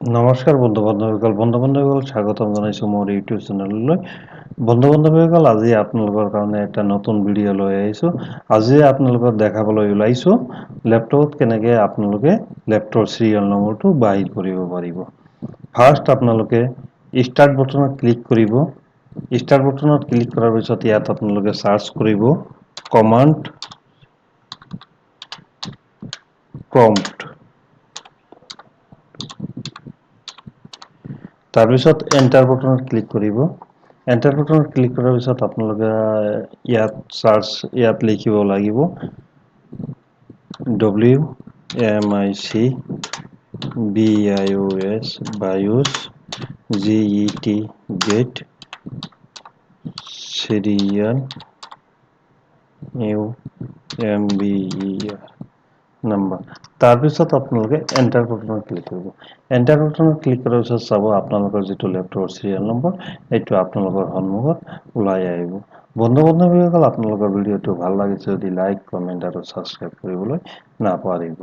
নমস্কাৰ বন্ধু বান্ধৱীসকল, স্বাগতম জনাইছোঁ মোৰ ইউটিউব চেনেললৈ। বন্ধু বান্ধৱীসকল, আজি আপোনালোকৰ কাৰণে এটা নতুন ভিডিঅ' লৈ আহিছোঁ। আজি আপোনালোকক দেখাবলৈ ওলাইছোঁ লেপটপত কেনেকৈ আপোনালোকে লেপটপৰ চিৰিয়েল নম্বৰটো বাহিৰ কৰিব পাৰিব। ফাৰ্ষ্ট আপোনালোকে ষ্টাৰ্ট বটনত ক্লিক কৰিব। ষ্টাৰ্ট বটনত ক্লিক কৰাৰ পিছত ইয়াত আপোনালোকে চাৰ্চ কৰিব কমাণ্ড প্ৰম্পট। তাৰপিছত এণ্টাৰ বটনত ক্লিক কৰিব। এণ্টাৰ বটনত ক্লিক কৰাৰ পিছত আপোনালোকে ইয়াত চাৰ্চ, ইয়াত লিখিব লাগিব WMIC BIOS BIOS GET get serial UMBER number. তাৰপিছত আপোনালোকে এণ্টাৰ বটনত ক্লিক কৰিব। এণ্টাৰ বটনত ক্লিক কৰাৰ পিছত চাব আপোনালোকৰ যিটো লেপটপৰ চিৰিয়েল নম্বৰ, এইটো আপোনালোকৰ সন্মুখত ওলাই আহিব। বন্ধু বান্ধৱীসকল, আপোনালোকৰ ভিডিঅ'টো ভাল লাগিছে যদি লাইক, কমেণ্ট আৰু ছাবস্ক্ৰাইব কৰিবলৈ নাপাহৰিব।